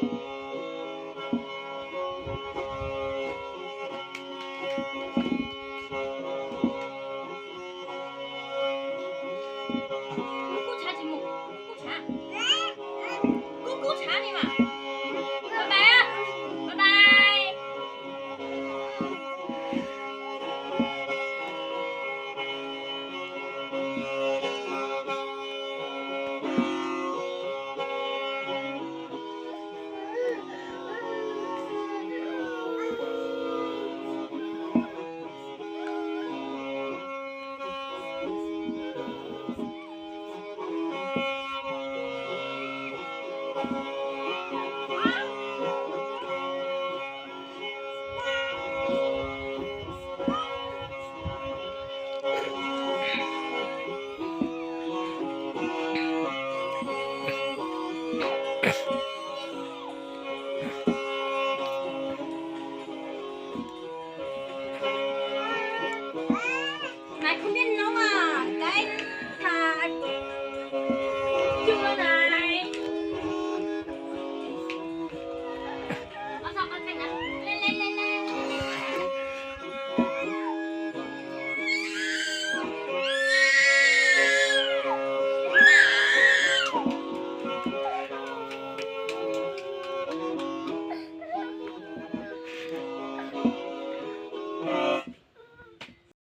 Kub kub tshav tsis mus, kub kub tshav. Kub kub tshav li mas. Bye bye, bye bye. Mày không biết nấu à? Cái thà chua này.